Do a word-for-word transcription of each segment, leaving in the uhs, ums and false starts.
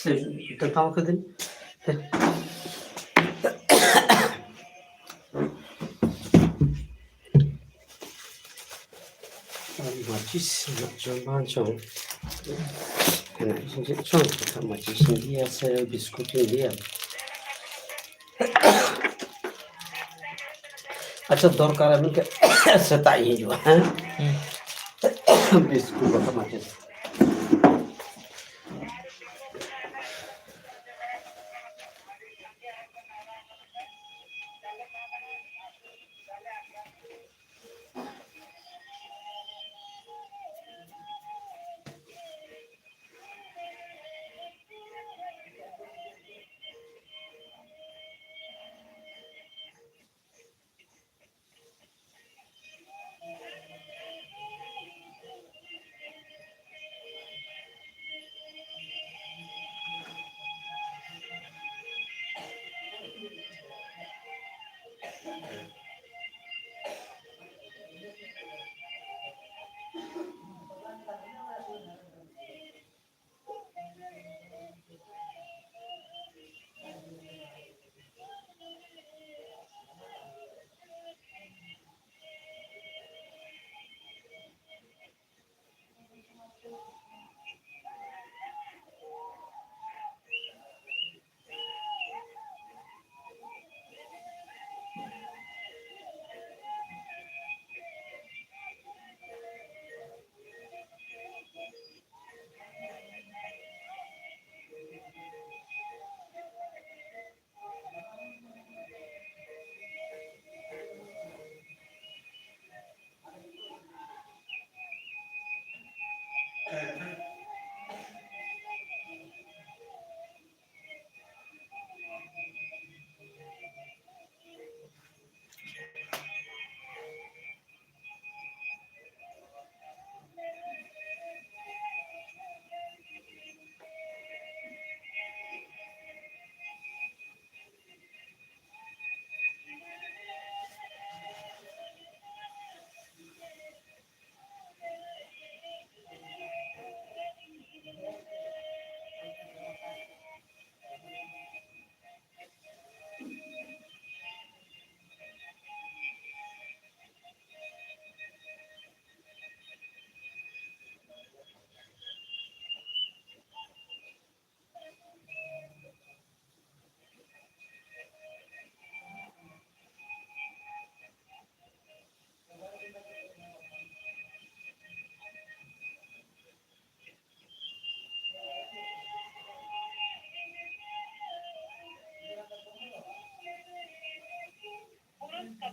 ᱥᱮ ᱴᱮᱠᱟᱣ ᱠᱟᱹᱫᱟᱹᱧ᱾ ᱟᱨ ᱢᱟᱹᱪᱤᱥ ᱦᱮᱱᱟᱜ ᱪᱚᱝ ᱵᱟᱝ ᱪᱚᱝ, ᱦᱮᱱᱟᱜ ᱪᱚᱝ ᱪᱮᱫ ᱪᱚᱝ, ᱢᱟᱹᱪᱤᱥ ᱤᱧ ᱤᱫᱤᱭᱟ ᱥᱮ ᱵᱤᱥᱠᱩᱴ ᱤᱧ ᱤᱫᱤᱭᱟ? ᱟᱪᱪᱷᱟ, ᱫᱚᱨᱠᱟᱨᱟ ᱢᱮᱱᱠᱷᱟᱱ ᱥᱮᱛᱟᱜ ᱤᱧ ᱦᱤᱡᱩᱜᱼᱟ, ᱦᱮᱸ? ᱦᱩᱸ᱾ ᱵᱤᱥᱠᱩᱴ ᱵᱟᱠᱷᱟᱱ ᱢᱟᱹᱪᱤᱥ᱾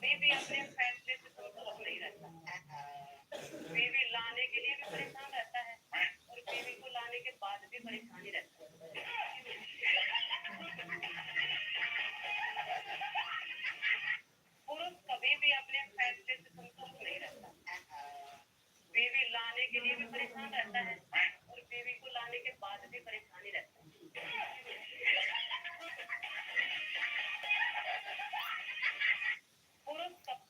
कोई भी अपने फैसले से संतुष्ट नहीं रहता। बीवी लाने के लिए भी परेशान रहता है और बीवी को लाने के बाद भी परेशान ही रहता है। पुरुष कभी भी अपने फैसले से संतुष्ट नहीं रहता। बीवी लाने के लिए भी परेशान रहता है और बीवी को लाने के बाद भी परेशान ही रहता है। पुरुष कभी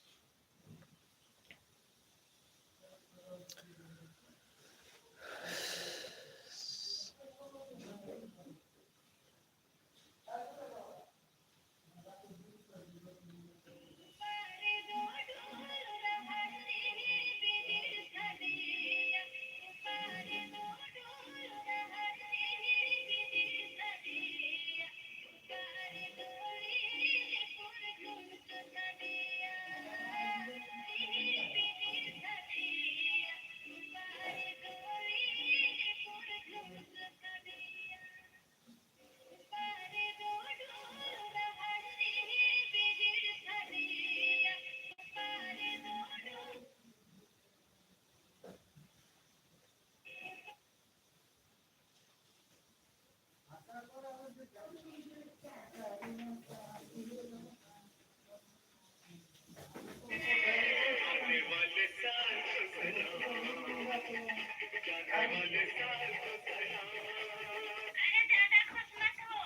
अरे ज्यादा खुश मत हो,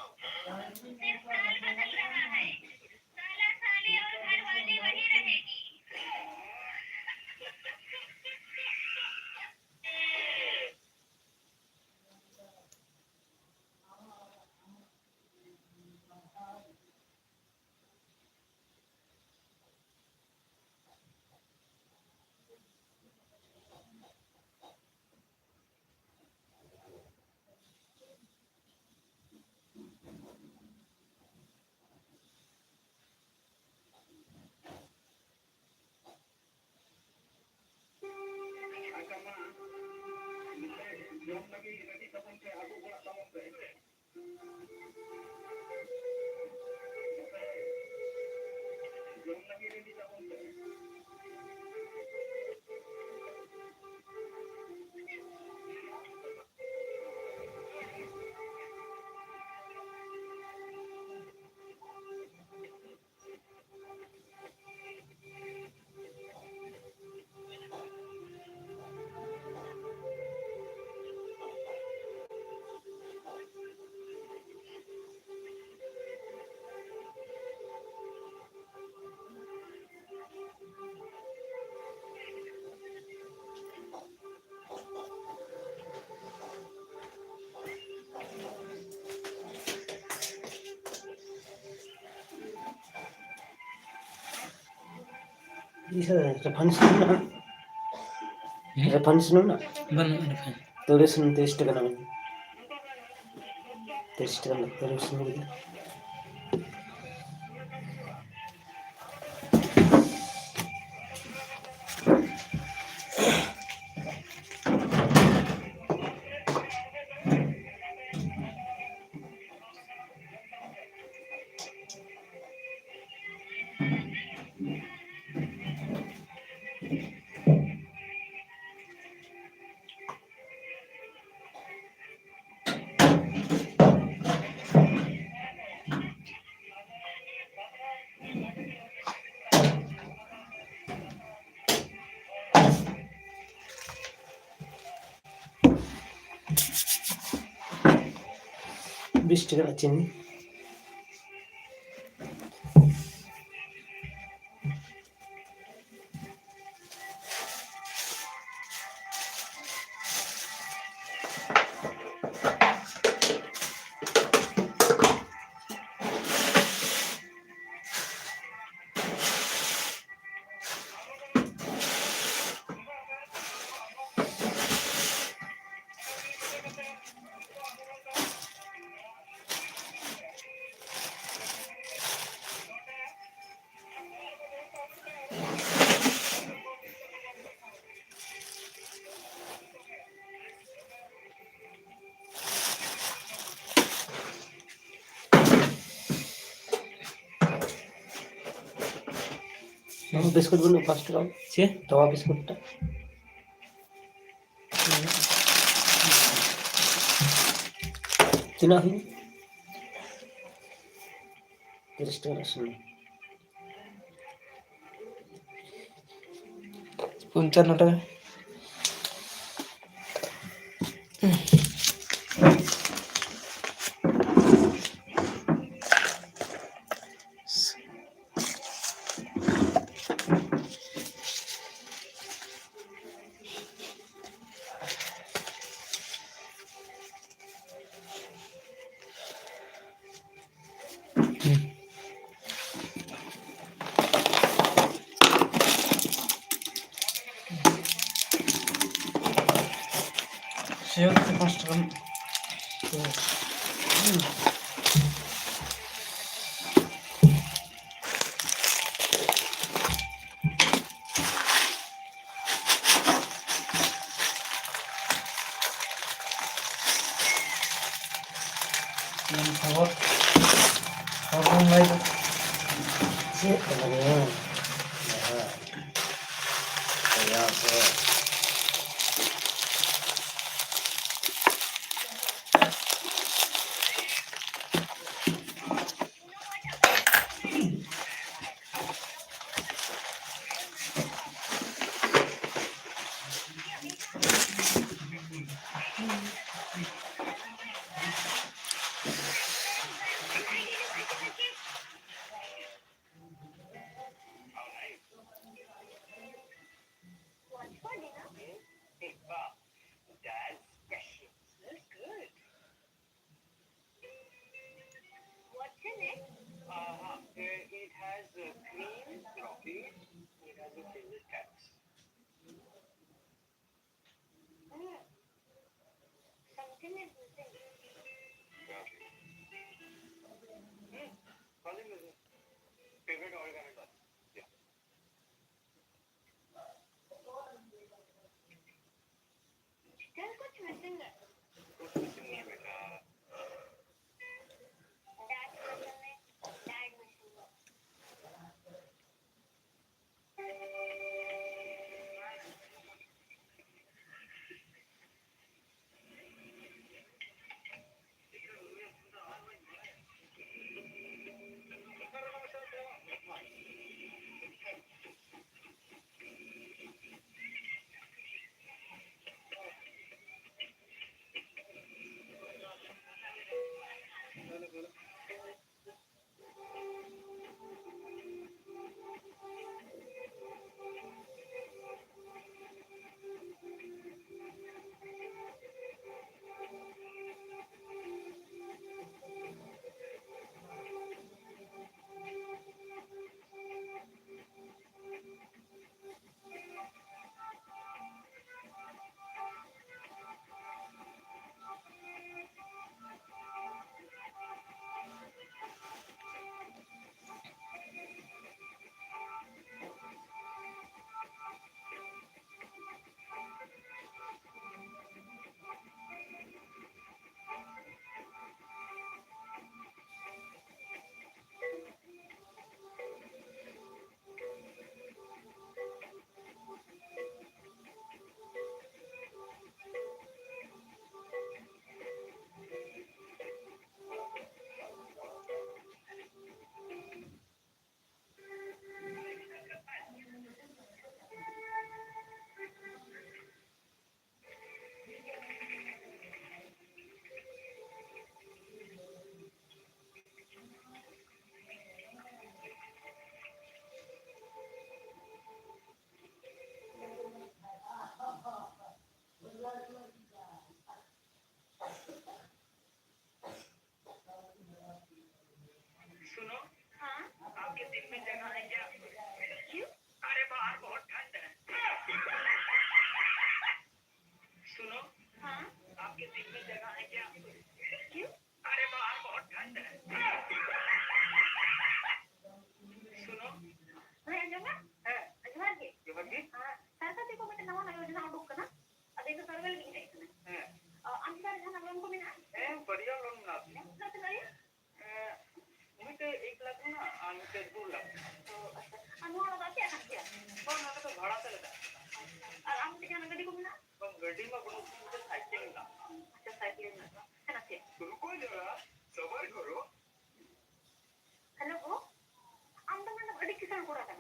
सिर्फ साल बदल रहा है। साला साली और घरवाली वही रहेगी। ᱟᱪᱪᱷᱟ, ᱢᱟ, ᱱᱚᱛᱮ ᱡᱚᱢ ᱞᱟᱹᱜᱤᱫ ᱨᱮᱰᱤ ᱛᱟᱵᱚᱱ ᱯᱮ, ᱟᱹᱜᱩ ᱜᱚᱫ ᱛᱟᱵᱚᱱ ᱯᱮ᱾ ᱱᱚᱛᱮ ᱡᱚᱢ ᱞᱟᱹᱜᱤᱫ ᱨᱮᱰᱤ ᱤᱭᱟᱹ, ᱨᱮᱯᱷᱟᱭᱤᱱ ᱥᱩᱱᱩᱢ ᱢᱮᱱᱟᱜᱼᱟ? ᱦᱮᱸ? ᱨᱮᱯᱷᱟᱭᱤᱱ ᱥᱩᱱᱩᱢ ᱢᱮᱱᱟᱜᱼᱟ? ᱵᱟᱹᱱᱩᱜᱼᱟ ᱨᱮᱯᱷᱟᱭᱤᱱ᱾ ᱛᱩᱲᱤ ᱥᱩᱱᱩᱢ ᱛᱤᱨᱤᱥ ᱴᱟᱠᱟ ᱨᱮᱱᱟᱜ ᱢᱮᱱᱟᱜᱼᱟ᱾ ᱛᱤᱨᱤᱥ ᱴᱟᱠᱟ ᱨᱮᱱᱟᱜ ᱛᱩᱲᱤ ᱥᱩᱱᱩᱢ ᱜᱮ᱾ ᱵᱤᱥ ᱴᱟᱠᱟ ᱨᱮᱱᱟᱜ ᱪᱤᱱᱤ᱾ ᱱᱚᱣᱟ ᱵᱤᱥᱠᱩᱴ ᱵᱟᱹᱱᱩᱜᱼᱟ, ᱯᱟᱸᱪ ᱴᱟᱠᱟ? ᱪᱮᱫ? ᱛᱚᱣᱟ ᱵᱤᱥᱠᱩᱴ ᱴᱟᱜ᱾ ᱛᱤᱱᱟᱹᱜ ᱦᱩᱭᱱᱟ? ᱛᱤᱨᱤᱥ ᱴᱟᱠᱟ ᱨᱮᱱᱟᱜ ᱥᱩᱱᱩᱢ᱾ ᱯᱚᱧᱪᱟᱱᱱᱚ ᱴᱟᱠᱟ᱾ ᱥᱮᱭᱟᱨ ᱛᱮ ᱯᱟᱸᱪ ᱴᱟᱠᱟ᱾ ᱮᱢ ᱠᱷᱚᱵᱚᱨ, ᱦᱚᱲ ᱵᱚᱱ ᱞᱟᱹᱭ ᱫᱟ᱾ ᱪᱮᱫ ᱠᱚ ᱢᱮᱱᱟ? ᱦᱮᱸ᱾ ᱞᱟᱹᱭᱟ ᱥᱮ᱾ What's for dinner? Pizza. Dad's special. Smells good. What's in it? Uh, uh, it has uh, green broccoli. It has a filled carrots. Mm. Something is missing. Yeah. Mm. Something is missing. Favorite organ and all. Yeah. Still कुछ missing है। कुछ missing है बेटा। Dad missing है, dad missing है।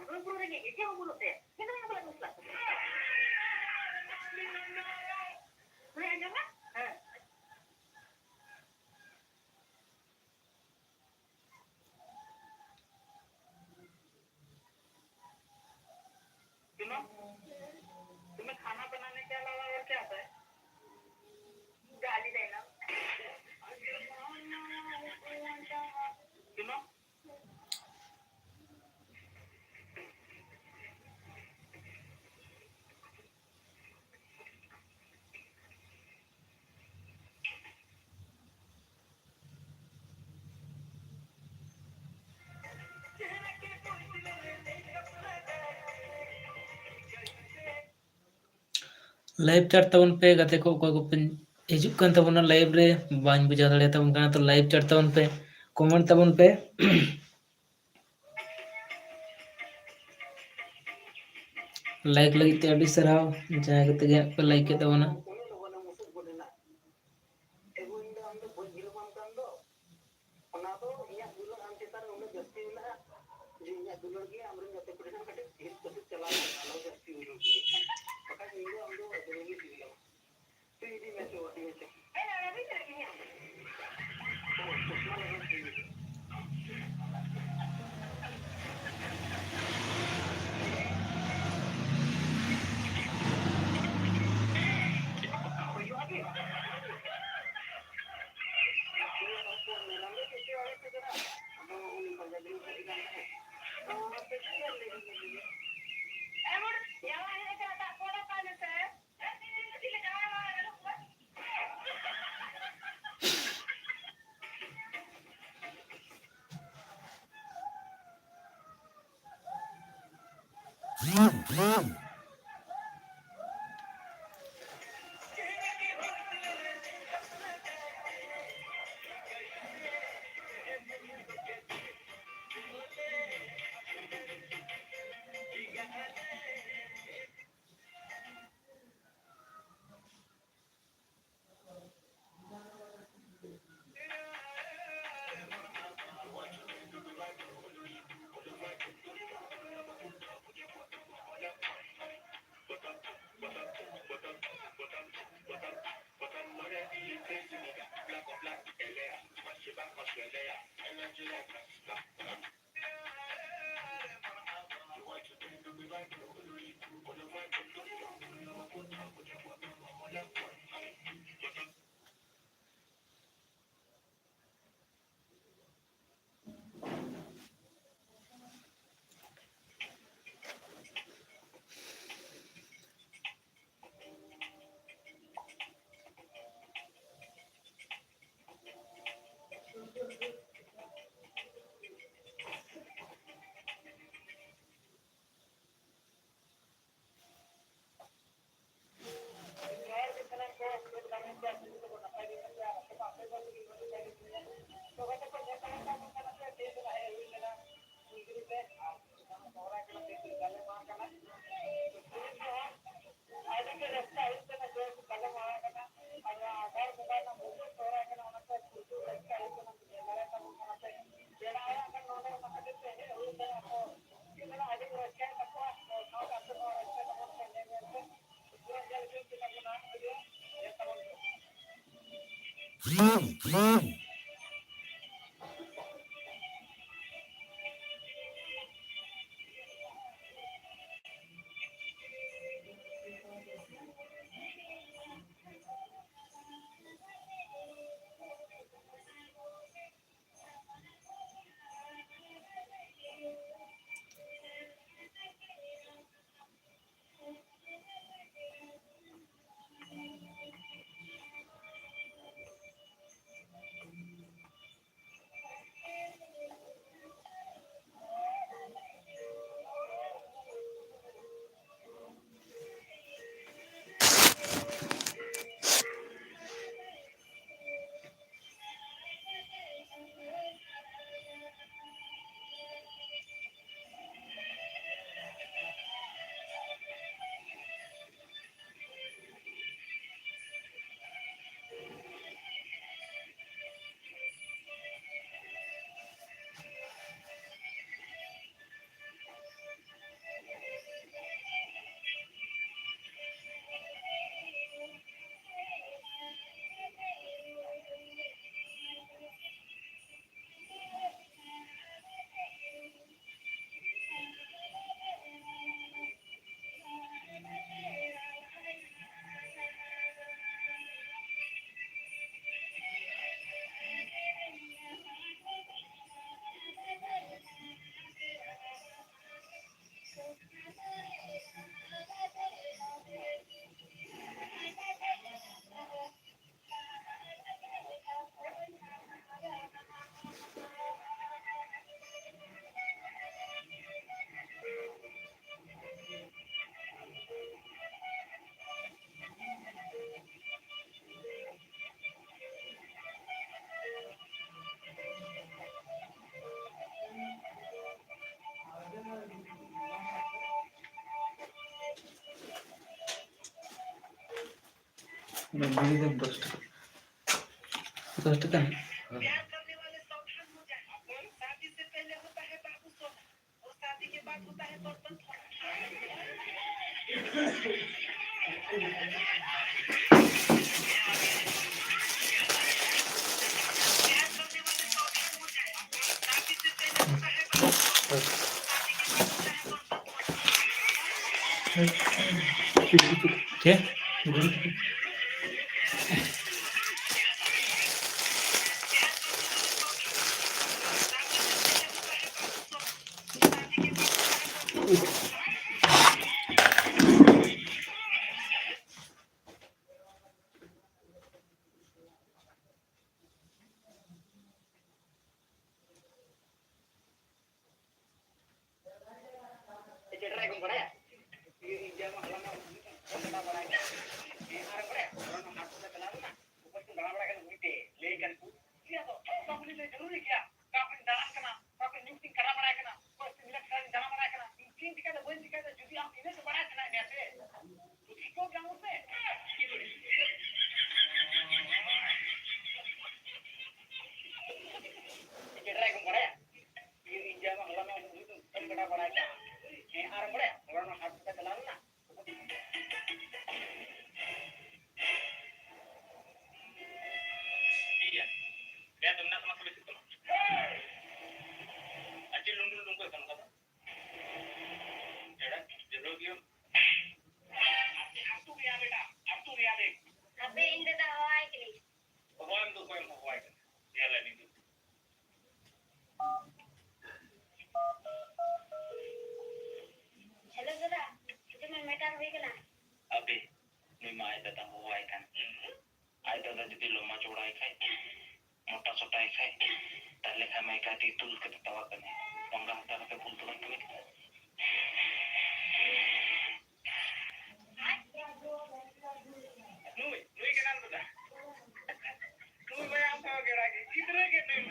ᱱᱩᱭ ᱯᱩᱨᱟᱹ ᱨᱮᱸᱜᱮᱡ ᱜᱮ, ᱪᱮᱫ ᱦᱚᱸ ᱵᱟᱹᱱᱩᱜ ᱛᱟᱭᱟ᱾ ᱢᱮᱱᱟᱭᱟ ᱵᱚᱞᱮ ᱢᱩᱥᱞᱟ᱾ ᱦᱮᱸ, ᱟᱸᱡᱚᱢ ᱢᱮ᱾ ᱦᱮᱸ᱾ सुनो, तुम्हें खाना बनाने के अलावा और क्या आता है? गाली देना। सुनो। Live chat ᱛᱟᱵᱚᱱ ᱯᱮ ᱜᱟᱛᱮ ᱠᱚ, ᱚᱠᱚᱭ ᱠᱚᱯᱮ ᱦᱤᱡᱩᱜ ᱠᱟᱱ ᱛᱟᱵᱚᱱᱟ live ᱨᱮ, ᱵᱟᱹᱧ ᱵᱩᱡᱷᱟᱹᱣ ᱫᱟᱲᱮᱭᱟᱛᱟᱵᱚᱱ ᱠᱟᱱᱟ, ᱛᱚ live chat ᱛᱟᱵᱚᱱ ᱯᱮ, comment ᱛᱟᱵᱚᱱ ᱯᱮ᱾ Like ᱞᱟᱹᱜᱤᱫ ᱛᱮ ᱟᱹᱰᱤ ᱥᱟᱨᱦᱟᱣ, ᱡᱟᱦᱟᱸᱭ ᱠᱚᱛᱮ ᱜᱮ ᱦᱟᱸᱜ ᱯᱮ like ᱮᱫ ᱛᱟᱵᱚᱱᱟ᱾ ᱚᱱᱟ ᱫᱚ ᱤᱧᱟᱹᱜ ᱫᱩᱞᱟᱹᱲ ᱟᱢ ᱪᱮᱛᱟᱱ ᱨᱮ ᱩᱱᱟᱹᱜ ᱡᱟᱹᱥᱛᱤ ᱢᱮᱱᱟᱜᱼᱟ ᱡᱮ ᱤᱧᱟᱹᱜ ᱫᱩᱞᱟᱹᱲ ᱜᱮ ᱟᱢᱨᱮᱱ ᱜᱟᱛᱮ ᱠᱩᱲᱤ ᱴᱷᱮᱱ ᱠᱟᱹᱴᱤᱡ ᱦᱤᱨᱤᱡ ᱯᱟᱹᱥᱤᱨ ᱪᱟᱞᱟᱣ ᱢᱮ, ᱟᱞᱚ ᱡᱟᱹᱥᱛᱤ ᱩᱭᱦᱟᱹᱨ ᱠᱚ᱾ ᱵᱟᱠᱷᱟᱡ ᱤᱧ ᱫᱚ ᱟᱢ ᱫᱚ ᱟᱹᱰᱤ ᱨᱟᱹᱜᱤ ᱥᱤᱵᱤᱞᱟᱢᱟ᱾ ᱛᱩᱭ ᱤᱫᱤ ᱢᱮ ᱪᱚ, ᱤᱫᱤ ᱢᱮ ᱪᱚ᱾ ᱦᱮᱸ, ᱟᱹᱰᱤ ᱨᱟᱹᱜᱤ ᱜᱮᱭᱟ᱾ ᱚ, ᱪᱚᱥᱢᱟ ᱞᱟᱜᱟᱣ ᱠᱟᱛᱮ ᱤᱫᱤ ᱢᱮ᱾ ᱚᱱᱟ ᱵᱤᱲᱤ ᱫᱚ ᱫᱚᱥ ᱴᱟᱠᱟ᱾ ᱫᱚᱥ ᱴᱟᱠᱟ ᱦᱮᱸ᱾ ᱪᱮᱫ? ᱦᱟᱯᱮ, ᱤᱧ ᱫᱟᱫᱟ ᱦᱚᱦᱚᱣᱟᱭ ᱠᱟᱹᱱᱟᱹᱧ᱾ ᱦᱚᱦᱚᱣᱟᱭ ᱢᱮ ᱫᱚ, ᱚᱠᱚᱭᱮᱢ ᱦᱚᱦᱚᱣᱟᱭ ᱠᱟᱱᱟ? ᱧᱮᱞ ᱞᱮ ᱱᱤᱛᱚᱜ᱾ ᱟᱯᱮ, ᱱᱩᱭ ᱢᱟ ᱟᱡ ᱫᱟᱫᱟ ᱦᱚᱦᱚᱣᱟᱭ ᱠᱟᱱ᱾ ᱟᱡ ᱫᱟᱫᱟ ᱡᱩᱫᱤ ᱞᱚᱢᱟ ᱪᱚᱲᱟᱭ ᱠᱷᱟᱡ, ᱢᱚᱴᱟ ᱥᱚᱴᱟᱭ ᱠᱷᱟᱡ, ᱛᱟᱦᱞᱮ ᱠᱷᱟᱡ ᱢᱟ ᱮᱠᱟᱭ ᱛᱮᱜᱮ ᱛᱩᱞ ᱠᱟᱛᱮ ᱛᱟᱣᱟ ᱠᱟᱱᱟᱭ᱾ ᱯᱟᱸᱜᱟ ᱦᱟᱛᱟᱣ ᱠᱟᱛᱮ ᱵᱷᱩᱞ ᱫᱚ ᱵᱟᱹᱧ ᱠᱟᱹᱢᱤ ᱠᱮᱫᱟ᱾ ᱱᱩᱭ, ᱱᱩᱭ ᱠᱟᱱᱟᱢ ᱫᱟᱫᱟ᱾ ᱱᱩᱭ ᱢᱟᱭᱟᱢ ᱥᱟᱶ ᱜᱮᱲᱟ ᱜᱮ, ᱜᱤᱫᱽᱨᱟᱹ ᱜᱮ ᱱᱩᱭ᱾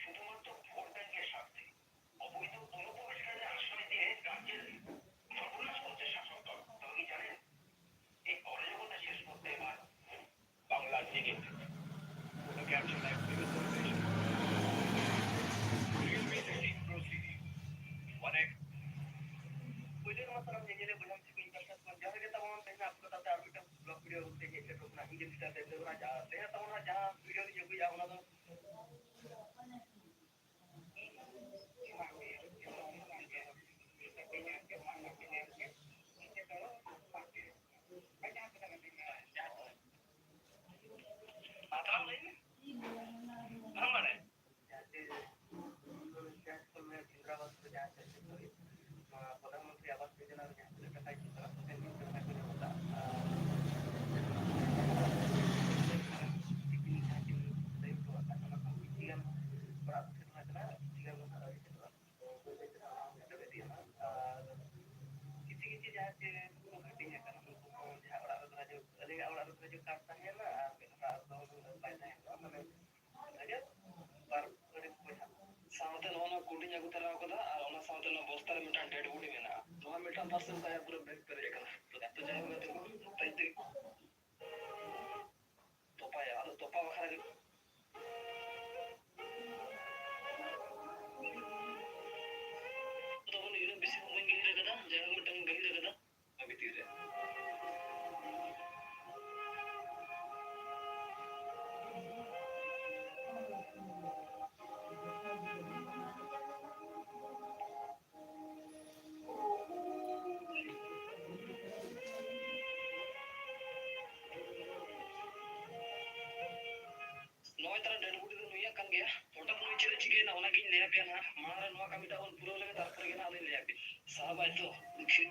শুধুমাত্র ভোট ব্যাংকের স্বার্থে অবৈধ অনুপ্রবেশকারীদের আশ্রয় দিয়ে রাজ্যের সর্বনাশ করছে শাসক দল। তবে কি জানেন, এই অরাজকতা শেষ করতে এবার বাংলার জেগে উঠেছে। Look out for that biggest celebration. Real music, Pro C D. One X. ᱯᱩᱭᱞᱩ ᱨᱮᱢᱟ ᱥᱟᱱᱟᱢ ᱧᱮᱧᱮᱞᱤᱭᱟᱹ ᱵᱚᱭᱦᱟ ᱢᱤᱥᱤ ᱠᱚᱧ ᱯᱟᱦᱴᱟ ᱠᱷᱚᱱ ᱡᱚᱦᱟᱨ ᱜᱮ ᱛᱟᱵᱚᱱ᱾ ᱛᱮᱦᱮᱧ ᱟᱯᱮ ᱠᱚ ᱛᱟᱞᱟᱛᱮ ᱟᱨ ᱢᱤᱫᱴᱟᱝ vlog video ᱟᱹᱜᱩ ᱠᱟᱛᱮ ᱤᱧ ᱦᱮᱡ ᱥᱮᱴᱮᱨᱚᱜ ᱠᱟᱱᱟ᱾ ᱤᱧ ᱜᱮ ᱢᱤᱥᱴᱟᱨ ᱫᱮᱵ ᱫᱮᱵ ᱨᱟᱡᱟ᱾ ᱛᱮᱦᱮᱧ ᱛᱟᱵᱚᱱ ᱦᱟᱸᱜ ᱡᱟᱦᱟᱸ video ᱤᱧ ᱟᱹᱜᱩᱭᱟ, ᱚᱱᱟ ᱫᱚ ᱟᱨ ᱠᱟᱨᱰ ᱛᱟᱦᱮᱸ ᱞᱮᱱᱟ ᱟᱨ ᱢᱤᱫ ᱦᱚᱲᱟᱜ ᱫᱚ ᱵᱟᱭ ᱛᱟᱦᱮᱸ ᱞᱮᱱᱟ, ᱢᱟᱱᱮ ᱵᱷᱮᱜᱟᱨ ᱵᱟᱨ ᱟᱹᱰᱤ ᱵᱚᱭᱦᱟ᱾ ᱥᱟᱶᱛᱮ ᱱᱚᱜᱼᱚ ᱱᱚᱣᱟ ᱠᱩᱰᱤᱧ ᱟᱹᱜᱩ ᱛᱚᱨᱟ ᱟᱠᱟᱫᱟ ᱟᱨ ᱚᱱᱟ ᱥᱟᱶᱛᱮ ᱱᱚᱣᱟ ᱵᱚᱥᱛᱟ ᱨᱮ ᱢᱤᱫᱴᱟᱝ ᱰᱮᱰ ᱵᱚᱰᱤ ᱢᱮᱱᱟᱜᱼᱟ᱾ ᱱᱚᱣᱟ ᱢᱤᱫᱴᱟᱝ ᱯᱟᱨᱥᱮᱞ ᱛᱟᱭᱟ ᱯᱩᱨᱟᱹ ᱵᱮᱜᱽ ᱯᱮᱨᱮᱡ ᱟᱠᱟᱱᱟ᱾ ᱛᱚ ᱡᱟᱭᱦᱳᱠ ᱜᱟᱛᱮ ᱠᱚ, ᱛᱮᱦᱮᱧ ᱛᱮᱜᱮ ᱛᱚᱯᱟᱭᱟ᱾ ᱟᱫᱚ ᱛᱚᱯᱟ ᱵᱟᱠᱷᱨᱟ ᱜᱮ ᱛᱚᱠᱷᱚᱱ ᱤᱱᱟᱹᱜ ᱵᱮᱥᱤ ᱦᱚᱸ ᱵᱟᱹᱧ ᱜᱟᱹᱦᱤᱨ ᱟᱠᱟᱫᱟ, ᱡᱟᱭᱦᱳᱠ ᱢᱤᱫᱴᱟᱝ ᱜᱟᱹᱦᱤᱨ ᱟᱠᱟᱫᱟ ᱚᱱᱟ ᱵᱷᱤᱛᱤᱨ ᱨᱮ᱾ ᱱᱚᱜᱼᱚᱭ ᱛᱟᱨᱟ ᱰᱮᱰ ᱵᱚᱰᱤ ᱫᱚ ᱱᱩᱭᱟᱜ ᱠᱟᱱ ᱜᱮᱭᱟ᱾ ᱦᱚᱴᱟᱛ ᱱᱩᱭ ᱪᱮᱫ ᱮ ᱪᱤᱠᱟᱹᱭᱮᱱᱟ, ᱚᱱᱟᱜᱤᱧ ᱞᱟᱹᱭ ᱟᱯᱮᱭᱟ ᱱᱟᱦᱟᱜ᱾ ᱢᱟᱲᱟᱝ ᱨᱮ ᱱᱚᱣᱟ ᱠᱟᱹᱢᱤᱴᱟᱜ ᱵᱚᱱ ᱯᱩᱨᱟᱹᱣ ᱞᱮᱜᱮ, ᱛᱟᱨᱯᱚᱨᱮ ᱜᱮ ᱱᱟᱦᱟᱜ ᱞᱤᱧ ᱞᱟᱹᱭ ᱟᱯᱮᱭᱟ᱾ ᱥᱟᱦᱟᱵᱟᱭ ᱛᱚ, ᱫᱩᱠᱷᱤ᱾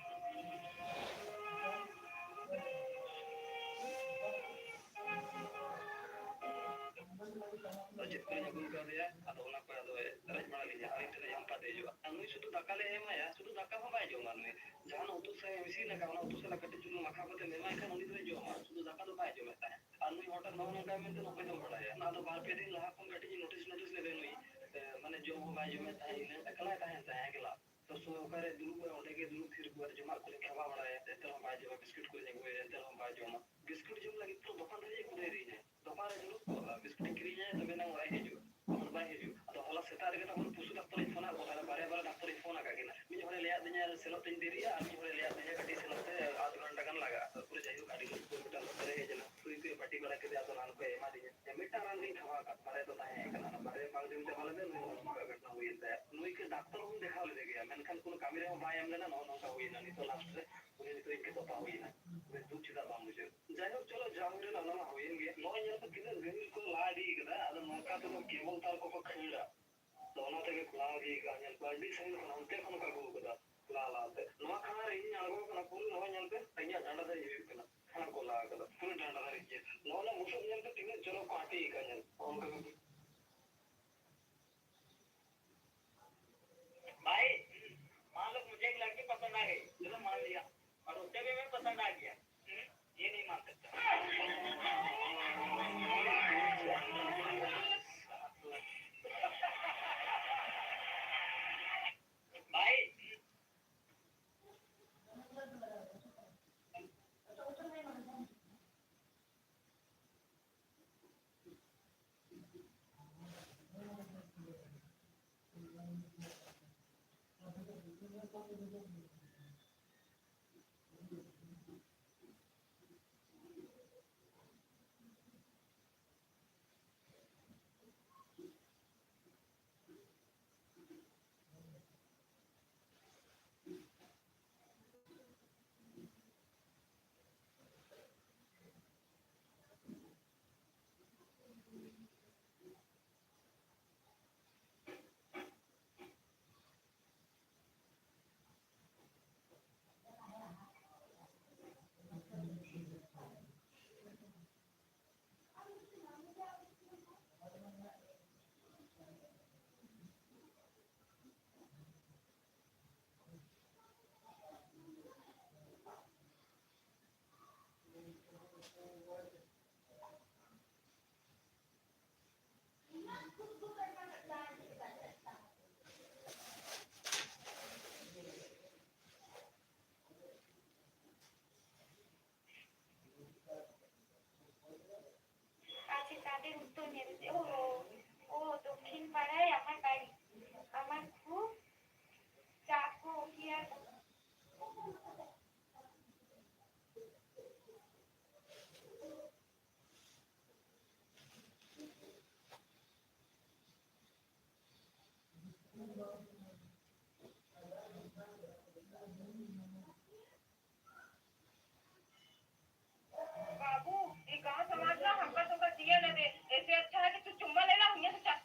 ᱟᱫᱚ ᱪᱮᱫ ᱠᱚᱧ ᱟᱹᱜᱩ ᱠᱟᱣᱫᱮᱭᱟ, ᱟᱫᱚ ᱚᱱᱟ ᱠᱚ ᱟᱫᱚ ᱨᱮᱡ ᱵᱟᱲᱟ ᱞᱤᱧᱟ, ᱟᱨ ᱤᱧ ᱴᱷᱮᱱ ᱮ ᱡᱟᱢᱯᱟᱫ ᱦᱤᱡᱩᱜᱼᱟ᱾ ᱟᱨ ᱱᱩᱭ ᱥᱩᱫᱷᱩ ᱫᱟᱠᱟ ᱞᱮ ᱮᱢᱟᱭᱟ, ᱥᱩᱫᱷᱩ ᱫᱟᱠᱟ ᱦᱚᱸ ᱵᱟᱭ ᱡᱚᱢᱟ ᱱᱩᱭ᱾ ᱡᱟᱦᱟᱱᱟᱜ ᱩᱛᱩ ᱥᱟᱭ ᱤᱥᱤᱱ ᱟᱠᱟᱫ, ᱚᱱᱟ ᱩᱛᱩ ᱥᱟᱞᱟᱜ ᱠᱟᱹᱴᱤᱡ ᱪᱩᱞᱩᱝ ᱢᱟᱠᱷᱟᱣ ᱠᱟᱛᱮᱢ ᱮᱢᱟᱭ ᱠᱷᱟᱱ ᱩᱱᱤ ᱫᱚᱭ ᱡᱚᱢᱟ, ᱥᱩᱫᱷᱩ ᱫᱟᱠᱟ ᱫᱚ ᱵᱟᱭ ᱡᱚᱢᱮᱫ ᱛᱟᱦᱮᱸᱫ᱾ ᱟᱨ ᱱᱩᱭ ᱦᱚᱴᱟᱛ ᱱᱚᱜᱼᱚ ᱱᱚᱝᱠᱟᱭ ᱢᱮᱱᱛᱮ ᱱᱚᱝᱠᱟᱭ ᱫᱚ ᱵᱟᱲᱟᱭᱟ᱾ ᱚᱱᱟ ᱫᱚ ᱵᱟᱨ ᱯᱮ ᱫᱤᱱ ᱞᱟᱦᱟ ᱠᱷᱚᱱ ᱠᱟᱹᱴᱤᱡ ᱤᱧ ᱱᱳᱴᱤᱥ, ᱱᱳᱴᱤᱥ ᱞᱮᱫᱮ ᱱᱩᱭ, ᱮ, ᱢᱟᱱᱮ ᱡᱚᱢ ᱦᱚᱸ ᱵᱟᱭ ᱡᱚᱢᱮᱫ ᱛᱟᱦᱮᱸᱫ, ᱤᱱᱟᱹ ᱮᱠᱞᱟᱭ ᱛᱟᱦᱮᱱ ᱛᱟᱦᱮᱸᱫ ᱮᱠᱞᱟ᱾ ᱛᱚ ᱥᱚ-, ᱚᱠᱟᱨᱮ ᱫᱩᱲᱩᱵ ᱟᱭ, ᱚᱸᱰᱮ ᱜᱮ ᱫᱩᱲᱩᱵ ᱛᱷᱤᱨ ᱠᱚᱜᱼᱟ, ᱡᱚᱢᱟᱜ ᱠᱚᱞᱤᱧ ᱠᱷᱟᱣᱟ ᱵᱟᱲᱟᱭᱟ, ᱮᱱᱛᱮ ᱨᱮᱦᱚᱸ ᱵᱟᱭ ᱡᱚᱢᱟ, ᱵᱤᱥᱠᱩᱴ ᱠᱚᱞᱤᱧ ᱟᱹᱜᱩᱭᱟ, ᱮᱱᱛᱮ ᱨᱮᱦᱚᱸ ᱵᱟᱭ ᱡᱚᱢᱟ᱾ ᱵᱤᱥᱠᱩᱴ ᱡᱚᱢ ᱞᱟᱹᱜᱤᱫ ᱛᱚ ᱫᱚᱠᱟᱱ ᱫᱷᱟᱹᱵᱤᱡ ᱮ ᱠᱩᱫᱟᱹᱭ ᱤᱫᱤᱧᱟ᱾ ᱫᱚᱠᱟᱱ ᱨᱮ ᱫᱩᱲᱩᱵ ᱠᱚᱜᱼᱟ, ᱵᱤᱥᱠᱩᱴ ᱤᱧ ᱠᱤᱨᱤᱧ ᱟᱭᱟ, ᱛᱚᱵᱮ ᱮᱱᱟᱝ ᱚᱲᱟᱜ ᱤᱧ ᱦᱤᱡᱩᱜᱼᱟ᱾ ᱛᱚᱠᱷᱚᱱ ᱵᱟᱭ ᱦᱤᱡᱩᱜ᱾ ᱟᱫᱚ ᱦᱚᱞᱟ ᱥᱮᱛᱟᱜ ᱨᱮᱜᱮ ᱛᱟᱵᱚᱱ ᱯᱚᱥᱩ ᱰᱟᱠᱛᱚᱨᱤᱧ ᱯᱷᱳᱱ ᱟᱫ ᱠᱚ ᱛᱟᱦᱮᱸᱫ, ᱵᱟᱨᱭᱟ ᱵᱟᱨᱭᱟ ᱰᱟᱠᱛᱚᱨᱤᱧ ᱯᱷᱳᱱ ᱟᱠᱟᱫ ᱠᱤᱱᱟ᱾ ᱢᱤᱫ ᱦᱚᱲᱮ ᱞᱟᱹᱭ ᱟᱫᱤᱧᱟ ᱥᱮᱱᱚᱜ ᱛᱤᱧ ᱫᱮᱨᱤᱜᱼᱟ, ᱟᱨ ᱢᱤᱫ ᱦᱚᱲᱮ ᱞᱟᱹᱭ ᱟᱫᱤᱧᱟ ᱠᱟᱹᱴᱤᱡ ᱥᱮᱱᱚᱜ ᱛᱮ ᱟᱫᱷ ᱜᱷᱚᱱᱴᱟ ᱜᱟᱱ ᱞᱟᱜᱟᱜᱼᱟ᱾ ᱛᱟᱨᱯᱚᱨᱮ ᱡᱟᱭᱦᱳᱠ ᱟᱹᱰᱤ ᱢᱚᱡᱽ ᱠᱚ ᱢᱤᱫᱴᱟᱝ ᱰᱟᱠᱛᱚᱨᱮ ᱦᱮᱡ ᱮᱱᱟ, ᱥᱩᱭ ᱠᱚᱭ ᱯᱟᱹᱴᱤ ᱵᱟᱲᱟ ᱠᱮᱫᱮᱭᱟ, ᱟᱫᱚ ᱨᱟᱱ ᱠᱚᱭ ᱮᱢᱟᱫᱤᱧᱟ᱾ ᱦᱮᱸ, ᱢᱤᱫᱴᱟᱝ ᱨᱟᱱ ᱜᱤᱧ ᱠᱷᱟᱣᱟ ᱟᱠᱟᱫ, ᱵᱟᱨᱭᱟ ᱫᱚ ᱛᱟᱦᱮᱸ ᱠᱟᱱᱟ, ᱚᱱᱟ ᱵᱟᱨᱭᱟ ᱵᱟᱝ ᱡᱚᱢ ᱪᱟᱵᱟ ᱞᱮᱫᱟ, ᱱᱩᱭ ᱦᱚᱸ ᱱᱚᱝᱠᱟ ᱜᱷᱚᱴᱚᱱᱟ ᱦᱩᱭᱮᱱ ᱛᱟᱭᱟ᱾ ᱱᱩᱭ ᱠᱤ ᱰᱟᱠᱛᱚᱨ ᱦᱚᱸᱧ ᱫᱮᱠᱷᱟᱣ ᱞᱮᱫᱮ ᱜᱮᱭᱟ, ᱢᱮᱱᱠᱷᱟᱱ ᱠᱳᱱᱳ ᱠᱟᱹᱢᱤ ᱨᱮᱦᱚᱸ ᱵᱟᱭ ᱮᱢ ᱞᱮᱱᱟ᱾ ᱱᱚᱜᱼᱚ ᱱᱚᱝᱠᱟ ᱦᱩᱭᱮᱱᱟ, ᱱᱤᱛᱚᱜ ᱞᱟᱥᱴ ᱨᱮ ᱩᱱᱤ ᱱᱤᱛᱚᱜ ᱤᱧ ᱠᱷᱚᱱ ᱛᱚᱯᱟ ᱦᱩᱭᱮᱱᱟ᱾ ᱩᱱᱤ ᱫᱩᱠ ᱪᱮᱫᱟᱜ ᱵᱟᱢ ᱵᱩᱡᱷᱟᱹᱣ? ᱡᱟᱭᱦᱳᱠ, ᱪᱚᱞᱚ, ᱡᱟ ᱦᱩᱭ ᱞᱮᱱᱟ, ᱚᱱᱟ ᱢᱟ ᱦᱩᱭᱮᱱ ᱜᱮ᱾ ᱱᱚᱜᱼᱚᱭ ᱧᱮᱞ ᱯᱮ, ᱛᱤᱱᱟᱹᱜ ᱜᱟᱹᱦᱤᱨ ᱠᱚ ᱞᱟ ᱤᱫᱤ ᱠᱟᱫᱟ᱾ ᱟᱫᱚ ᱱᱚᱝᱠᱟ ᱛᱮᱫᱚ ᱠᱮᱵᱚᱞ ᱛᱟᱨ ᱠᱚᱠᱚ ᱠᱷᱟᱹᱲᱟ᱾ ᱟᱫᱚ ᱚᱱᱟ ᱛᱮᱜᱮ ᱠᱚ ᱞᱟ ᱤᱫᱤ ᱠᱟᱜᱼᱟ᱾ ᱧᱮᱞ ᱯᱮ, ᱟᱹᱰᱤ ᱥᱟᱺᱜᱤᱧ ᱠᱷᱚᱱ ᱦᱟᱱᱛᱮ ᱠᱷᱚᱱ ᱠᱚ ᱟᱹᱜᱩ ᱠᱟᱫᱟ, ᱞᱟ ᱞᱟ ᱛᱮ᱾ ᱱᱚᱣᱟ ᱠᱷᱟᱱᱟ ᱨᱮ ᱤᱧ ᱟᱬᱜᱚ ᱠᱟᱱᱟ, ᱯᱩᱨᱟᱹ ᱱᱚᱜᱼᱚᱭ ᱧᱮᱞ ᱯᱮ, ᱤᱧᱟᱹᱜ ᱰᱟᱸᱰᱟ ᱫᱷᱟᱹᱨᱤᱡ ᱦᱩᱭᱩᱜ ᱠᱟᱱᱟ᱾ ᱠᱷᱟᱱᱟ ᱠᱚ ᱞᱟ ᱠᱟᱫᱟ, ᱯᱩᱨᱟᱹ ᱰᱟᱸᱰᱟ ᱫᱷᱟᱹᱨᱤᱡ ᱜᱮ᱾ ᱱᱚᱜᱼᱚ ᱱᱟ ᱵᱩᱥᱩᱵ ᱧᱮᱞ ᱯᱮ, ᱛᱤᱱᱟᱹᱜ ᱪᱚᱨᱚᱠ ᱠᱚ ᱟᱹᱴᱤ ᱠᱟᱜᱼᱟ, ᱧᱮᱞ ᱯᱮ᱾ ᱚᱱᱠᱟ ᱜᱮ᱾ भाई, मान लो मुझे एक लड़की पसंद आ गई, चलो मान लिया, और उसे भी मैं पसंद आ गया। हम्म? আচ্ছা, তাদের উত্তর নেবে যে, "ও, ও দক্ষিণ পাড়ায় আমার বাড়ি, আমার খুব ডাকো, কি আর বলবো?" बाबू, ये गांव समाज ना हमका तुमका जिए न दे। ऐसे अच्छा है कि तू चुम्मा ले ला, हुइया से चल।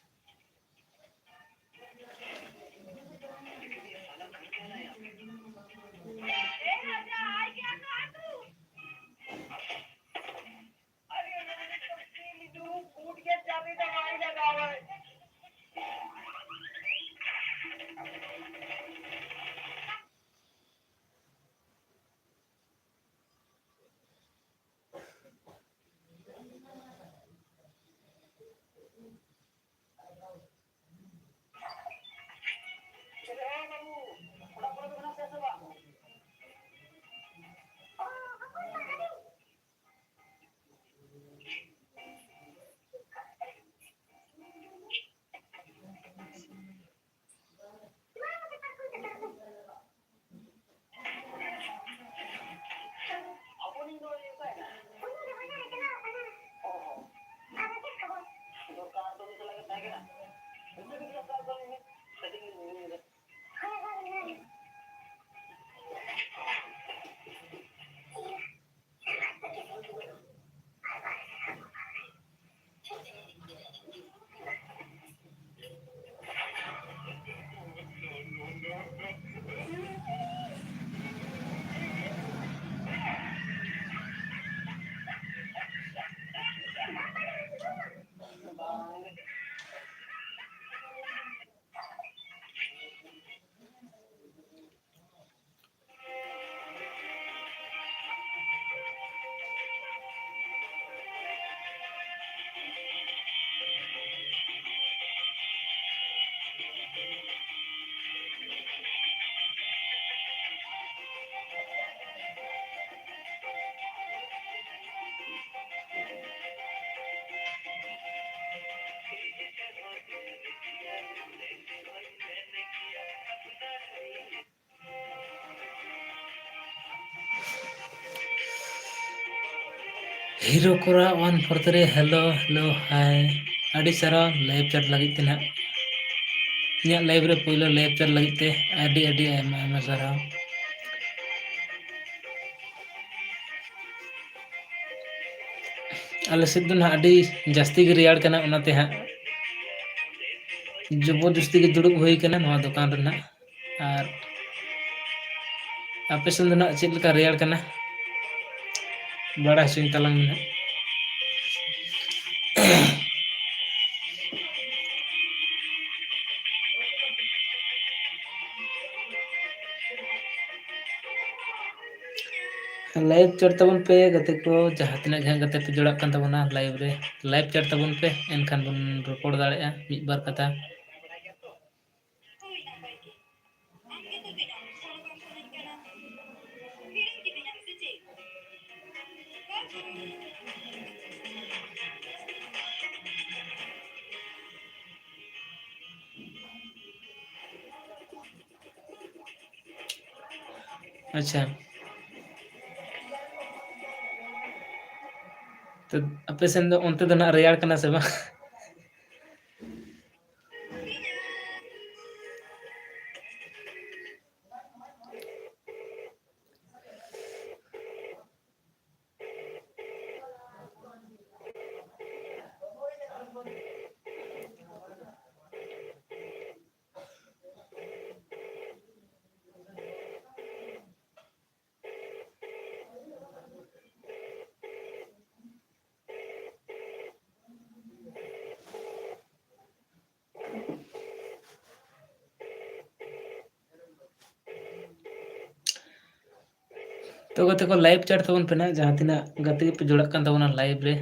Hero Kora one four three, hello, hello, hi. ᱟᱹᱰᱤ ᱥᱟᱨᱦᱟᱣ live chat ᱞᱟᱹᱜᱤᱫ ᱛᱮ ᱱᱟᱦᱟᱜ᱾ ᱤᱧᱟᱹᱜ live ᱨᱮ ᱯᱳᱭᱞᱳ live chat ᱞᱟᱹᱜᱤᱫ ᱛᱮ ᱟᱹᱰᱤ, ᱟᱹᱰᱤ ᱟᱭᱢᱟ, ᱟᱭᱢᱟ ᱥᱟᱨᱦᱟᱣ᱾ ᱟᱞᱮ ᱥᱮᱫ ᱫᱚ ᱱᱟᱦᱟᱜ ᱟᱹᱰᱤ ᱡᱟᱹᱥᱛᱤ ᱜᱮ ᱨᱮᱭᱟᱲ ᱠᱟᱱᱟ, ᱚᱱᱟᱛᱮ ᱦᱟᱸᱜ ᱡᱚᱵᱚᱨᱫᱚᱥᱛᱤ ᱜᱮ ᱫᱩᱲᱩᱵ ᱦᱩᱭ ᱠᱟᱱᱟ ᱱᱚᱣᱟ ᱫᱚᱠᱟᱱ ᱨᱮ ᱱᱟᱦᱟᱜ᱾ ᱟᱨ ᱟᱯᱮ ᱥᱮᱱ ᱫᱚ ᱱᱟᱦᱟᱜ ᱪᱮᱫ ᱞᱮᱠᱟ ᱨᱮᱭᱟᱲ ᱠᱟᱱᱟ? ᱵᱟᱲᱟᱭ ᱦᱚᱪᱚᱧ ᱛᱟᱞᱟᱝ ᱢᱮ ᱱᱟᱦᱟᱜ᱾ Live chat ᱛᱟᱵᱚᱱ ᱯᱮ ᱜᱟᱛᱮ ᱠᱚ, ᱡᱟᱦᱟᱸ ᱛᱤᱱᱟᱹᱜ ᱜᱮ ᱦᱟᱸᱜ ᱜᱟᱛᱮ ᱯᱮ ᱡᱚᱲᱟᱜ ᱠᱟᱱ ᱛᱟᱵᱚᱱᱟ live ᱨᱮ, live chat ᱛᱟᱵᱚᱱ ᱯᱮ, ᱮᱱᱠᱷᱟᱱ ᱵᱚᱱ ᱨᱚᱯᱚᱲ ᱫᱟᱲᱮᱭᱟᱜᱼᱟ ᱢᱤᱫ ᱵᱟᱨ ᱠᱟᱛᱷᱟ᱾ ᱟᱪᱪᱷᱟ, ᱛᱚ ᱟᱯᱮ ᱥᱮᱱ ᱫᱚ ᱚᱱᱛᱮ ᱫᱚ ᱱᱟᱜ ᱨᱮᱭᱟᱲ ᱠᱟᱱᱟ ᱥᱮ ᱵᱟᱝ? ᱛᱚ ᱜᱟᱛᱮ ᱠᱚ, live chat ᱛᱟᱵᱚᱱ ᱯᱮ ᱱᱟᱜ, ᱡᱟᱦᱟᱸ ᱛᱤᱱᱟᱹᱜ ᱜᱟᱛᱮ ᱜᱮᱯᱮ ᱡᱚᱲᱟᱜ ᱠᱟᱱ ᱛᱟᱵᱚᱱᱟ live ᱨᱮ᱾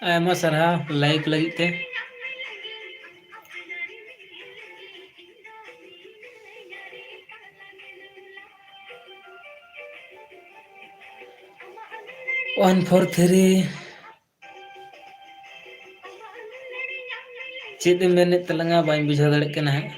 ᱟᱭᱢᱟ ᱥᱟᱨᱦᱟᱣ like ᱞᱟᱹᱜᱤᱫ ᱛᱮ᱾ One four three. ᱪᱮᱫ ᱮᱢ ᱢᱮᱱᱮᱫ ᱛᱟᱞᱟᱝᱟ? ᱵᱟᱹᱧ ᱵᱩᱡᱷᱟᱹᱣ ᱫᱟᱲᱮᱭᱟᱜ ᱠᱟᱱᱟ ᱦᱟᱸᱜ᱾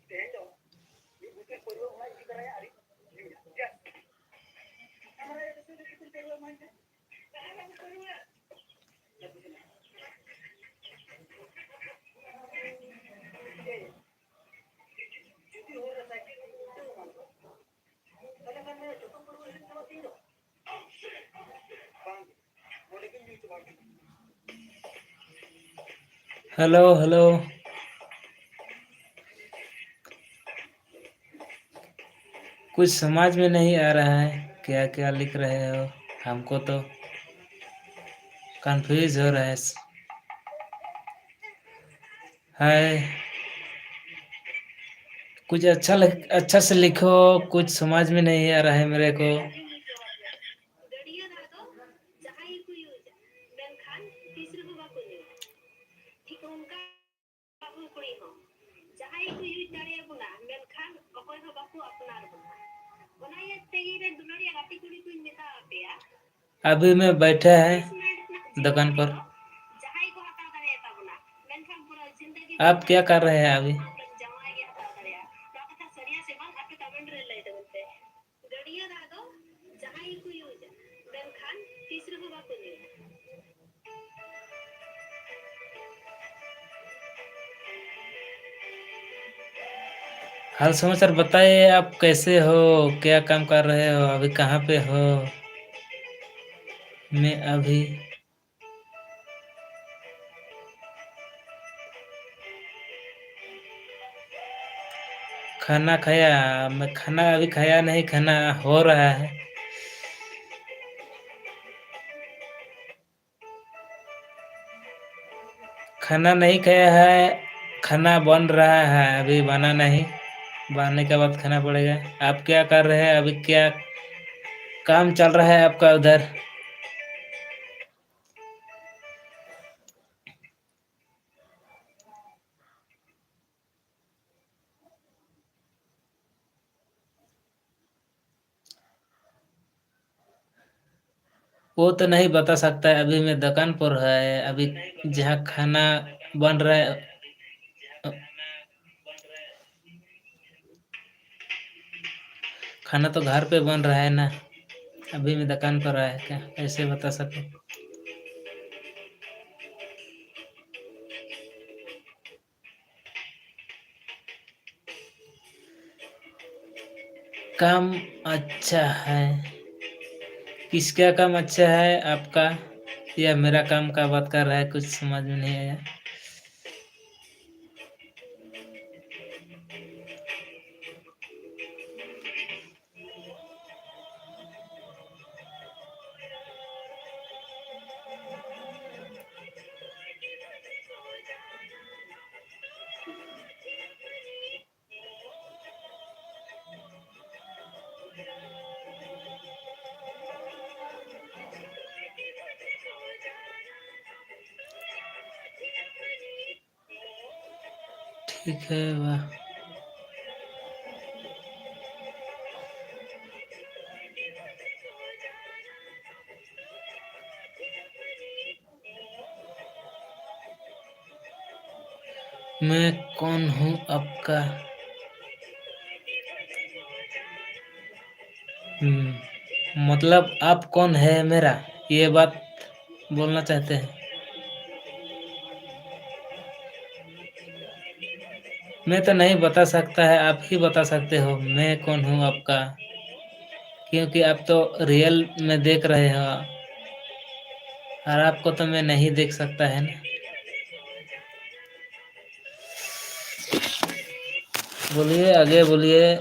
ᱛᱮᱦᱮᱧ ᱫᱚ ᱢᱤᱫ ᱵᱩᱛᱩᱞ ᱯᱟᱹᱨᱣᱟᱹ ᱚᱲᱟᱜ ᱤᱫᱤ ᱛᱚᱨᱟᱭᱟ ᱟᱨ ᱧᱩᱭᱟ᱾ ᱡᱟᱥ᱾ ᱠᱟᱢᱨᱟ ᱨᱮ ᱵᱩᱛᱩᱞ ᱯᱟᱹᱨᱣᱟᱹ ᱮᱢᱟᱹᱧ ᱢᱮ᱾ ᱡᱟᱦᱟᱸ ᱨᱮ ᱯᱟᱹᱨᱣᱟᱹ᱾ ᱮᱭ, ᱡᱩᱫᱤ ᱦᱚᱨ ᱨᱮ ᱥᱟᱭᱠᱮᱞ ᱠᱚ ᱩᱞᱴᱟᱹᱣ ᱮᱢᱟᱱ ᱠᱚ, ᱛᱟᱦᱞᱮ ᱠᱷᱟᱱ ᱫᱚ ᱡᱚᱛᱚ ᱯᱟᱹᱨᱣᱟᱹ ᱦᱤᱲᱤᱧ ᱪᱟᱵᱟᱜ ᱛᱤᱧ ᱫᱚ᱾ ᱵᱟᱝ, ᱱᱚᱰᱮ ᱜᱤᱧ ᱧᱩ ᱪᱟᱵᱟ ᱠᱮᱫᱟ᱾ Hello, hello. कुछ समझ में नहीं आ रहा है, क्या क्या लिख रहे हो, हमको तो कंफ्यूज हो रहा है। हाय, कुछ अच्छा लिख, अच्छा से लिखो, कुछ समझ में नहीं आ रहा है मेरे को। अभी मैं बैठा है दुकान पर। आप क्या कर रहे हैं अभी? हाल समाचार बताइए, आप कैसे हो, क्या काम कर रहे हो, अभी कहाँ पे हो? मैं अभी खाना खाया, मैं खाना अभी खाया नहीं, खाना हो रहा है। खाना नहीं खाया है, खाना बन रहा है, अभी बना नहीं, बनने के बाद खाना पड़ेगा। आप क्या कर रहे हैं अभी, क्या काम चल रहा है आपका उधर? वो तो नहीं बता सकता है, अभी मैं दुकान पर है, अभी जहाँ खाना बन रहा है, खाना तो घर पे बन रहा है ना, अभी मैं दुकान पर आया, क्या कैसे बता सकूँ? काम अच्छा है। किसका काम अच्छा है, आपका या मेरा काम का बात कर रहा है, कुछ समझ में नहीं आया। दिखाएगा। मैं कौन हूँ आपका? हम्म, मतलब आप कौन है मेरा, ये बात बोलना चाहते हैं। मैं तो नहीं बता सकता है, आप ही बता सकते हो मैं कौन हूँ आपका, क्योंकि आप तो रियल में देख रहे हो और आपको तो मैं नहीं देख सकता है ना। बोलिए, आगे बोलिए।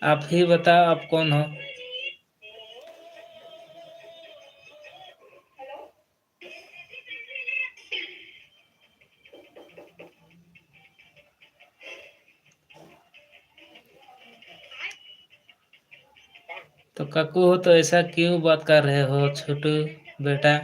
आप ही बताओ, आप कौन हो? तो काकू हो, तो ऐसा क्यों बात कर रहे हो छोटू बेटा?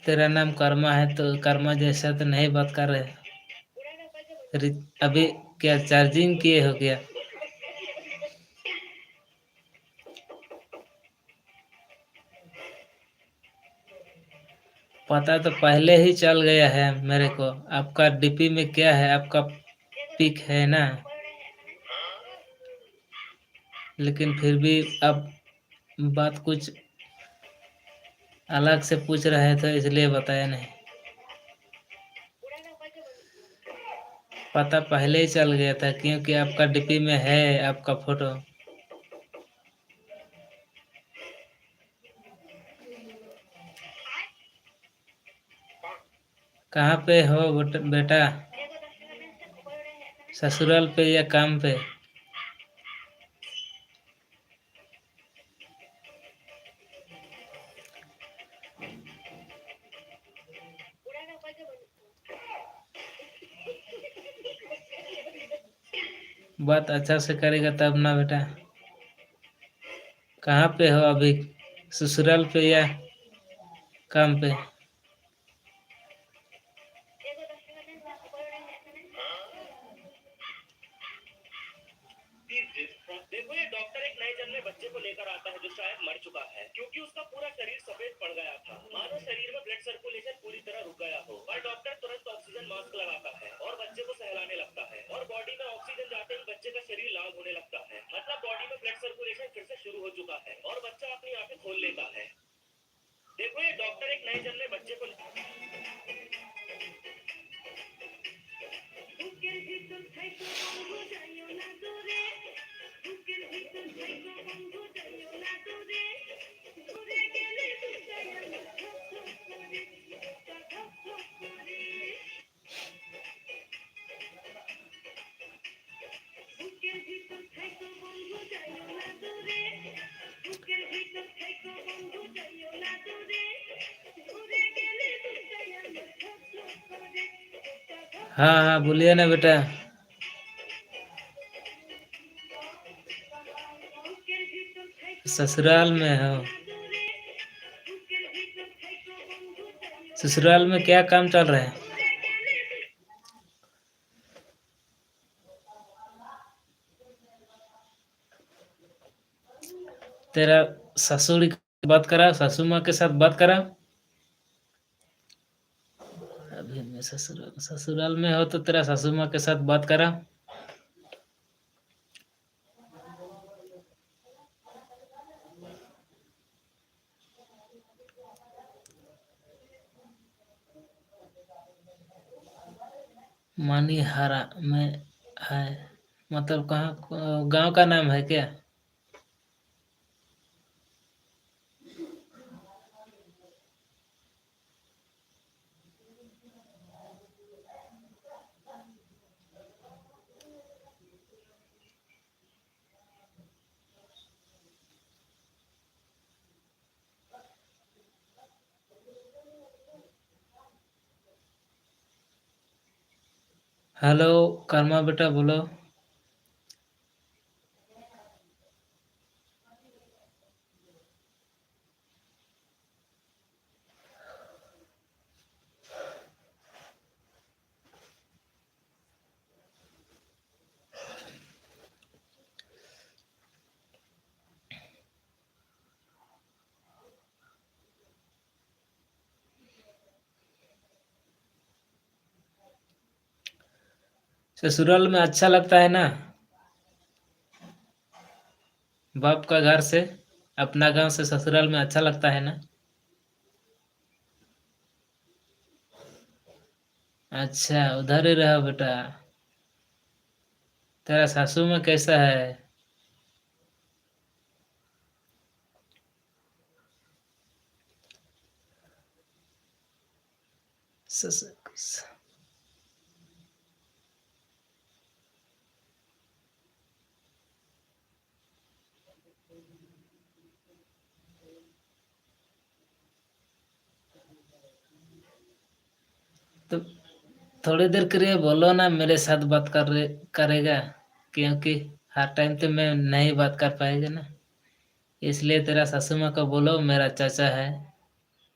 तेरा नाम कर्मा है, तो कर्मा जैसा तो नहीं बात कर रहे। रि-, अभी क्या चार्जिंग किए हो क्या? पता तो पहले ही चल गया है मेरे को, आपका डीपी में क्या है, आपका पिक है ना, लेकिन फिर भी आप बात कुछ अलग से पूछ रहे थे, इसलिए बताया नहीं। पता पहले ही चल गया था, क्योंकि आपका डीपी में है आपका फोटो। कहाँ पे हो बेट-, बेटा? ससुराल पे या काम पे? बात अच्छा से करेगा तब ना बेटा। कहाँ पे हो अभी, ससुराल पे या काम पे? देखो, ये डॉक्टर एक नए जन्मे बच्चे को लेकर आता है जो शायद मर चुका है, क्योंकि उसका पूरा शरीर सफेद पड़ गया था, मानो शरीर में ब्लड सर्कुलेशन पूरी तरह रुक गया हो। और डॉक्टर तुरंत ऑक्सीजन मास्क लगाता है और बच्चे को सहलाने लगता है, और बॉडी में ऑक्सीजन जाते ही बच्चे का शरीर लाल होने लगता है, मतलब बॉडी में ब्लड सर्कुलेशन फिर से शुरू हो चुका है और बच्चा अपनी आंखें खोल लेता है। देखो, ये डॉक्टर एक नए जन्मे बच्चे को हाँ, हाँ, बोलिए ना बेटा। ससुराल में हो। ससुराल में क्या काम चल रहा है? तेरा ससुर बात करा, सासू माँ के साथ बात करा। अभी मैं ससुराल, ससुराल में हो तो तेरा सासू माँ के साथ बात करा। मानिहारा में है, मतलब कहाँ, गांव का नाम है क्या? हेलो, कर्मा बेटा, बोलो। ससुराल में अच्छा लगता है ना? बाप का घर से, अपना गांव से ससुराल में अच्छा लगता है ना? अच्छा, उधर ही रहो बेटा। तेरा सासू में कैसा है? सस-, स-, तो थोड़ी देर के लिए बोलो ना, मेरे साथ बात कर रहे, करेगा, क्योंकि हर टाइम तो मैं नहीं बात कर पाएगा ना, इसलिए तेरा सासू माँ को बोलो, मेरा चाचा है,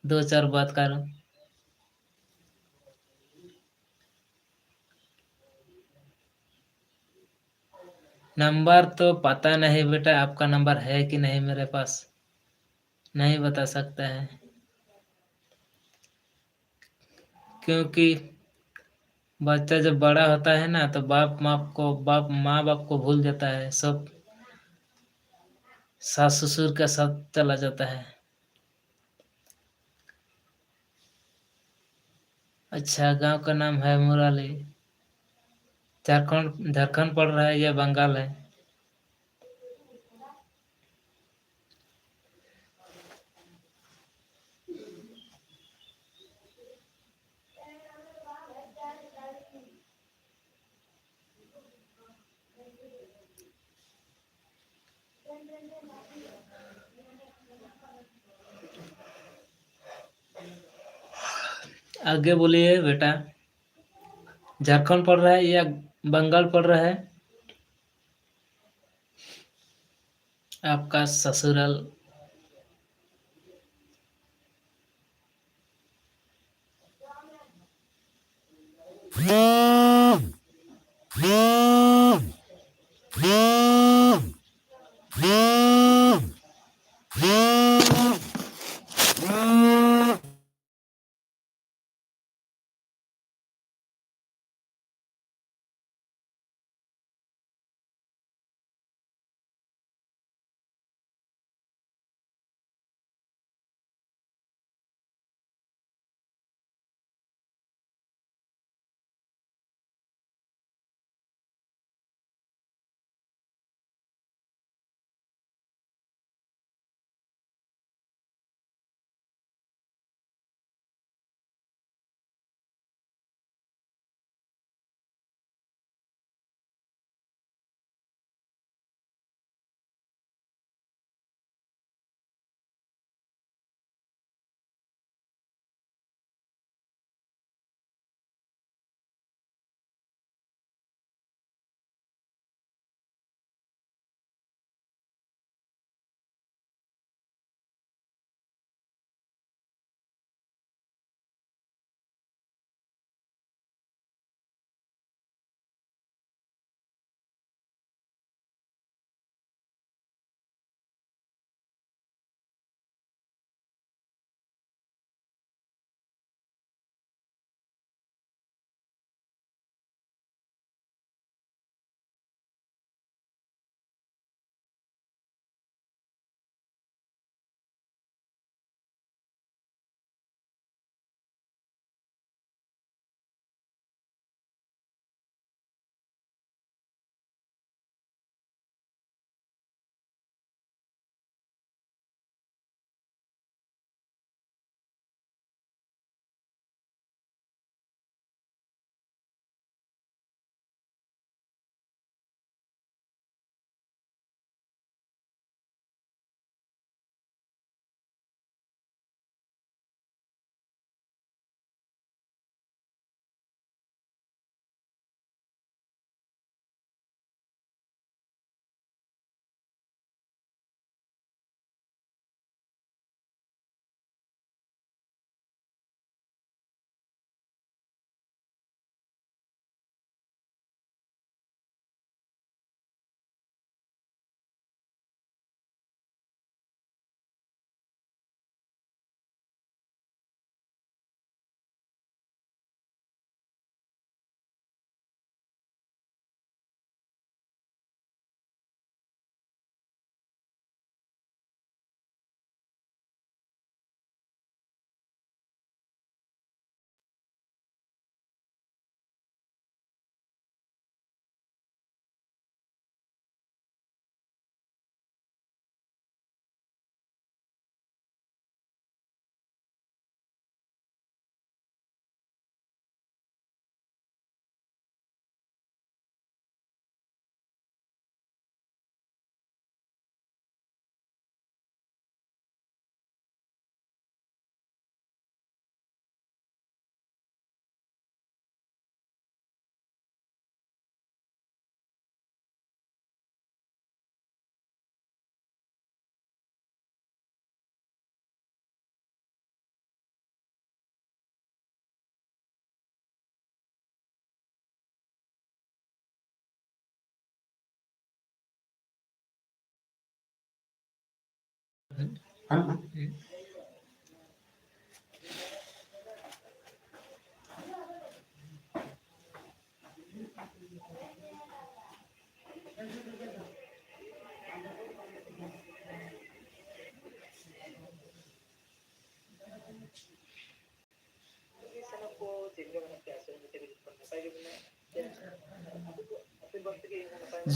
दो चार बात करो। नंबर तो पता नहीं बेटा, आपका नंबर है कि नहीं मेरे पास, नहीं बता सकता है, क्योंकि बच्चा जब बड़ा होता है ना, तो बाप माँ को, बाप, माँ बाप को भूल जाता है, सब सास ससुर के साथ चला जाता है। अच्छा, गांव का नाम है मुराली। झारखंड, झारखंड पड़ रहा है या बंगाल है? आगे बोलिए बेटा। झारखंड पड़ रहा है या बंगाल पड़ रहा है? आपका ससुराल। ᱵᱟᱹᱱᱩᱜᱼᱟ᱾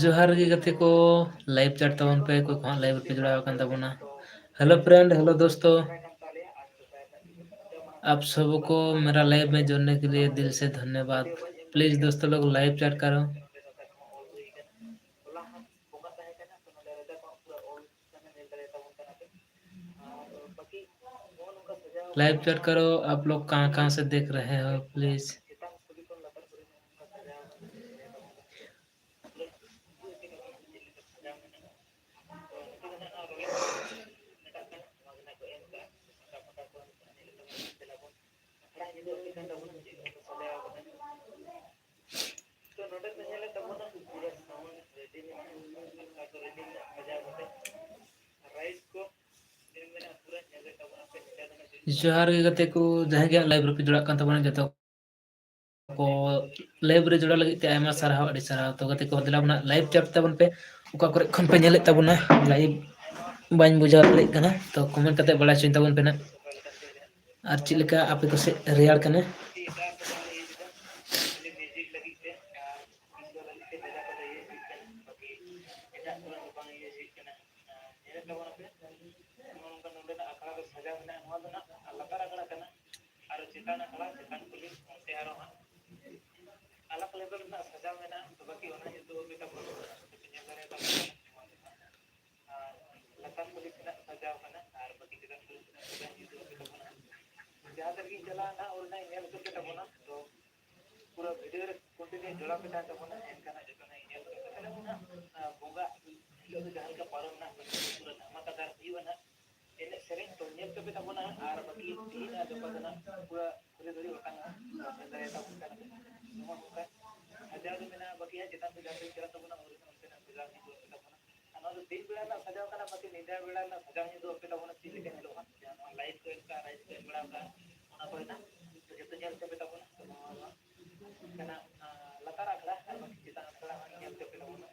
ᱡᱚᱦᱟᱨ ᱜᱮ ᱜᱟᱛᱮ ᱠᱚ, live chat ᱛᱟᱵᱚᱱ ᱯᱮ, ᱚᱠᱚᱭ ᱠᱚ ᱦᱟᱸᱜ live ᱨᱮᱯᱮ ᱡᱚᱲᱟᱣ ᱟᱠᱟᱱ ᱛᱟᱵᱚᱱᱟ᱾ Hello friend, hello दोस्तों, आप सबको मेरा live में जुड़ने के लिए दिल से धन्यवाद। Please दोस्तों लोग live chat करो। Live chat करो, आप लोग कहाँ कहाँ से देख रहे हो प्लीज। ᱡᱚᱦᱟᱨ ᱜᱮ ᱜᱟᱛᱮ ᱠᱚ, ᱡᱟᱦᱟᱸᱭ ᱜᱮ ᱦᱟᱸᱜ live ᱨᱮᱯᱮ ᱡᱚᱲᱟᱜ ᱠᱟᱱ ᱛᱟᱵᱚᱱᱟ, ᱡᱚᱛᱚ ᱠᱚ live ᱨᱮ ᱡᱚᱲᱟᱣ ᱞᱟᱹᱜᱤᱫ ᱛᱮ ᱟᱭᱢᱟ ᱥᱟᱨᱦᱟᱣ, ᱟᱹᱰᱤ ᱥᱟᱨᱦᱟᱣ᱾ ᱛᱚ ᱜᱟᱛᱮ ᱠᱚ, ᱫᱮᱞᱟ ᱵᱚᱱ ᱦᱟᱸᱜ live chat ᱛᱟᱵᱚᱱ ᱯᱮ, ᱚᱠᱟ ᱠᱚᱨᱮ ᱠᱷᱚᱱ ᱯᱮ ᱧᱮᱞᱮᱫ ᱛᱟᱵᱚᱱᱟ live, ᱵᱟᱹᱧ ᱵᱩᱡᱷᱟᱹᱣ ᱫᱟᱲᱮᱭᱟᱜ ᱠᱟᱱᱟ, ᱛᱚ comment ᱠᱟᱛᱮ ᱵᱟᱲᱟᱭ ᱦᱚᱪᱚᱧ ᱛᱟᱵᱚᱱ ᱯᱮ ᱱᱟᱜ᱾ ᱟᱨ ᱪᱮᱫ ᱞᱮᱠᱟ ᱟᱯᱮ ᱠᱚ ᱥᱮᱫ ᱨᱮᱭᱟᱲ ᱠᱟᱱᱟ? ᱟᱨ ᱪᱮᱛᱟᱱ ᱟᱠᱷᱲᱟ ᱨᱮ ᱥᱟᱡᱟᱣ ᱢᱮᱱᱟᱜᱼᱟ, ᱱᱚᱣᱟ ᱫᱚ ᱱᱟᱜ ᱟᱞᱟᱫᱟ ᱟᱠᱷᱲᱟ ᱠᱟᱱᱟ᱾ ᱟᱨᱚ ᱪᱮᱛᱟᱱ ᱟᱠᱷᱲᱟ ᱪᱮᱛᱟᱱ ᱠᱩᱞᱦᱤ, ᱚᱱᱛᱮ ᱟᱨᱚ ᱦᱟᱸᱜ ᱟᱞᱟᱠ level ᱨᱮᱱᱟᱜ ᱥᱟᱡᱟᱣ ᱢᱮᱱᱟᱜᱼᱟ, ᱛᱚᱵᱮ ᱠᱤ ᱚᱱᱟ ᱧᱩᱛᱩᱢ ᱢᱮᱛᱟ ᱵᱚᱱᱟ, ᱟᱯᱮ ᱯᱮ ᱧᱮᱞ ᱫᱟᱲᱮᱭᱟᱛᱟ ᱵᱚᱱᱟ ᱥᱮ ᱵᱟᱝ? ᱟᱨ ᱞᱟᱛᱟᱨ ᱠᱩᱞᱦᱤ ᱥᱮᱱᱟᱜ ᱥᱟᱡᱟᱣ ᱠᱟᱱᱟ, ᱟᱨ ᱵᱟᱹᱠᱤ ᱪᱮᱛᱟᱱ ᱠᱩᱞᱦᱤ ᱥᱮᱱᱟᱜ ᱥᱟᱡᱟᱣ ᱧᱩᱛᱩᱢ ᱢᱮᱛᱟ ᱵᱚᱱᱟ᱾ ᱡᱟᱦᱟᱸ ᱥᱮᱫ ᱜᱤᱧ ᱪᱟᱞᱟᱜᱼᱟ ᱱᱟᱜ, ᱚᱸᱰᱮ ᱱᱟᱜ ᱧᱮᱞ ᱦᱚᱪᱚ ᱯᱮ ᱛᱟᱵᱚᱱᱟ᱾ ᱛᱚ ᱯᱩᱨᱟᱹ video ᱨᱮ continue ᱡᱚᱲᱟᱣ ᱯᱮ ᱛᱟᱦᱮᱱ ᱛᱟᱵᱚᱱᱟ, ᱮᱱᱠᱷᱟᱱ ᱦᱟᱸᱜ ᱡᱚᱛᱚ ᱱᱟᱜ ᱧᱮᱞ ᱯᱮ᱾ ᱛᱟᱦᱞᱮ ᱵᱚᱱ ᱦᱟᱸᱜ, ᱟᱸ, ᱵᱚᱸᱜᱟ ᱦᱤᱞᱳᱜ ᱫᱚ ᱡᱟᱦᱟᱸ ᱞᱮᱠᱟ ᱯᱟᱨᱚᱢ ᱱᱟ, ᱯᱩᱨᱟᱹ ᱫᱷᱟᱢᱟᱠᱟᱫᱟᱨ ᱦᱩᱭᱩᱜᱼᱟ ᱱᱟᱜ᱾ ᱮᱱᱮᱡ ᱥᱮᱨᱮᱧ ᱛᱚ ᱧᱮᱞ ᱠᱟᱯᱮ ᱛᱟᱵᱚᱱᱟ, ᱟᱨ ᱵᱟᱹᱠᱤ ᱛᱮᱦᱮᱧ ᱟᱨ ᱜᱟᱯᱟ ᱫᱚ ᱱᱟᱜ ᱯᱩᱨᱟᱹ ᱠᱩᱞᱦᱤ ᱫᱷᱩᱲᱤ ᱚᱴᱟᱝᱚᱜᱼᱟ, ᱧᱮᱞ ᱫᱟᱲᱮᱭᱟᱛᱟ ᱵᱚᱱ ᱠᱟᱱᱟ ᱯᱮ᱾ ᱱᱚᱜᱼᱚ ᱱᱚᱝᱠᱟ ᱥᱟᱡᱟᱣ ᱫᱚ ᱢᱮᱱᱟᱜᱼᱟ, ᱵᱟᱹᱠᱤ ᱦᱟᱸᱜ ᱪᱮᱛᱟᱱ ᱛᱮ ᱡᱟᱦᱟᱸ ᱥᱮᱫ ᱪᱟᱞᱟᱜ ᱛᱟᱵᱚᱱᱟ, ᱩᱱ ᱨᱮ ᱚᱱᱛᱮᱱᱟᱜ ᱵᱷᱮᱜᱟᱨ ᱧᱚᱜ ᱠᱟᱛᱮ ᱛᱟᱵᱚᱱᱟ᱾ ᱟᱫᱚ ᱫᱤᱱ ᱵᱮᱲᱟ ᱨᱮᱱᱟᱜ ᱥᱟᱡᱟᱣ ᱠᱟᱱᱟ, ᱵᱟᱹᱠᱤ ᱧᱤᱫᱟᱹ ᱵᱮᱲᱟ ᱨᱮᱱᱟᱜ ᱥᱟᱡᱟᱣ ᱧᱮᱞ ᱫᱚ ᱟᱯᱮ ᱛᱟᱵᱚᱱᱟ ᱪᱮᱫ ᱞᱮᱠᱟ ᱧᱮᱞᱚᱜᱼᱟ, ᱡᱟᱦᱟᱸ ᱱᱚᱣᱟ ᱞᱟᱭᱤᱴ ᱠᱚ ᱮᱢ ᱠᱟᱜᱼᱟ, ᱞᱟᱭᱤᱴ ᱠᱚ ᱮᱢ ᱵᱟᱲᱟ ᱠᱟᱜᱼᱟ, ᱚᱱᱟ ᱠᱚᱨᱮᱱᱟᱜ ᱡᱚᱛᱚ ᱧᱮᱞ ᱦᱚᱪᱚ ᱯᱮ ᱛᱟᱵᱚᱱᱟ᱾ ᱛᱚ ᱱᱚᱣᱟ ᱢᱟ ᱠᱟᱱᱟ, ᱟᱸ, ᱞᱟᱛᱟᱨ ᱟᱠᱷᱲᱟ ᱟᱨ ᱵᱟᱹᱠᱤ ᱪᱮᱛᱟᱱ ᱟᱠᱷᱲᱟ ᱦᱟᱸᱜ ᱧᱮᱞ ᱦᱚᱪᱚ ᱯᱮ ᱛᱟᱵᱚᱱᱟ᱾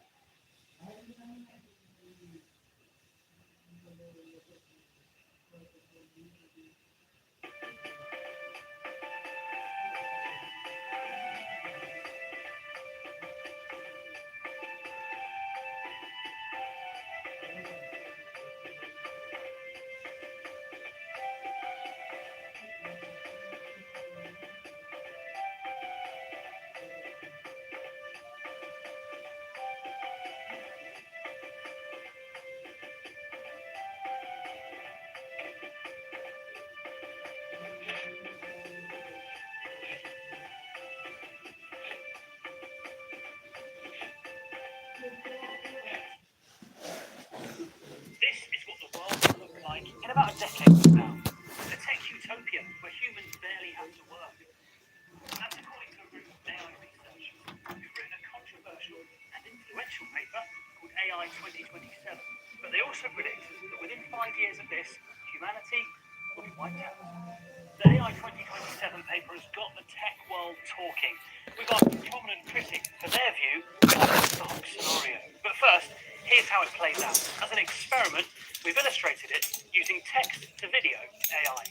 This is what the world will look like in about a decade from now. A tech utopia where humans barely have to work. That's according to a group of A I researchers who've written a controversial and influential paper called A I twenty twenty-seven. But they also predict that within five years of this, humanity will be wiped out. The A I twenty twenty-seven paper has got the tech world talking. We've got a prominent critic for their view on the whole scenario. But first, here's how it plays out. As an experiment, we've illustrated it using text to video A I.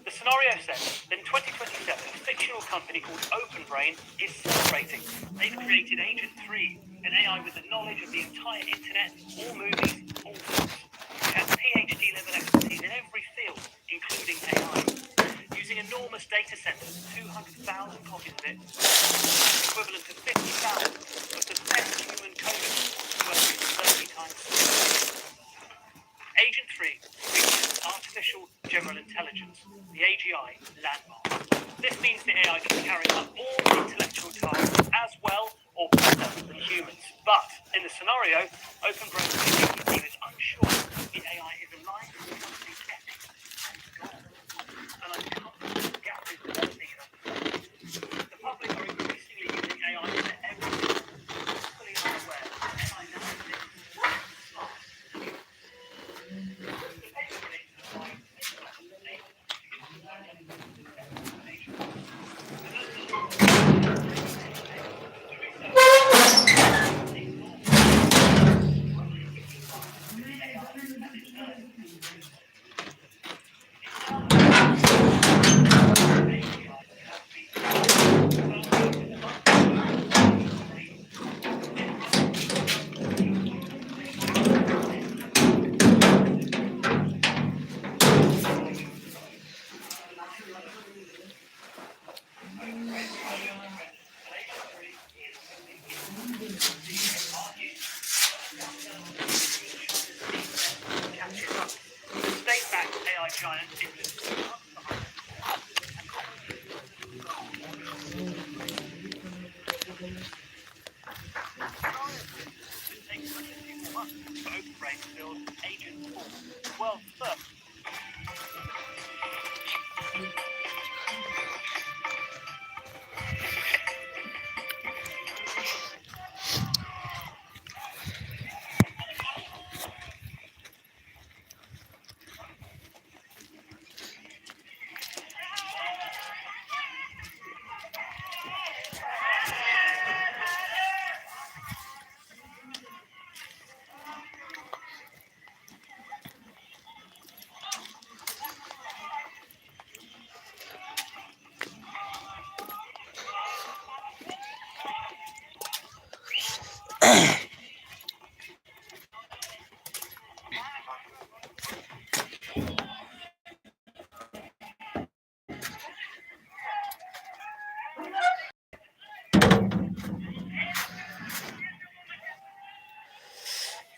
The scenario says, in twenty twenty-seven, a fictional company called OpenBrain is celebrating. They've created Agent three, an A I with the knowledge of the entire internet, all movies, all books. It has P H D level expertise in every field, including A I. Using enormous data centers, two hundred thousand copies of it, equivalent to fifty thousand of the best human coders, working thirty times. Agent three reaches artificial general intelligence, the A G I landmark. This means the A I can carry out all intellectual tasks as well or better than humans. But in the scenario, OpenBrain is unsure the A I is aligned with company ethics and goals, and uncomfortable with gases developing in the public are increasingly using A I for everything, fully unaware that A I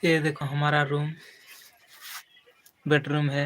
ये देखो हमारा room, bedroom है।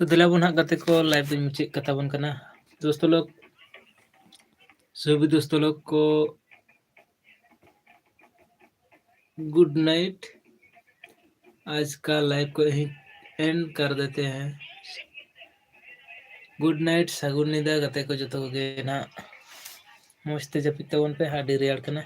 ᱛᱚ ᱫᱮᱞᱟ ᱵᱚᱱ ᱦᱟᱸᱜ ᱜᱟᱛᱮ ᱠᱚ, live ᱫᱚᱧ ᱢᱩᱪᱟᱹᱫ ᱠᱟᱛᱟ ᱵᱚᱱ ᱠᱟᱱᱟ᱾ ᱫᱳᱥᱛᱚ ᱞᱳᱜ, ᱥᱚᱵᱷᱤ ᱫᱳᱥᱛᱚ ᱞᱳᱜ ᱠᱚ, good night। आज का live को यहीं end कर देते हैं। Good night, ᱥᱟᱹᱜᱩᱱ ᱧᱤᱫᱟᱹ ᱜᱟᱛᱮ ᱠᱚ ᱡᱚᱛᱚ ᱠᱚᱜᱮ ᱱᱟᱦᱟᱜ᱾ ᱢᱚᱡᱽ ᱛᱮ ᱡᱟᱹᱯᱤᱫ ᱛᱟᱵᱚᱱ ᱯᱮ, ᱟᱹᱰᱤ ᱨᱮᱭᱟᱲ ᱠᱟᱱᱟ᱾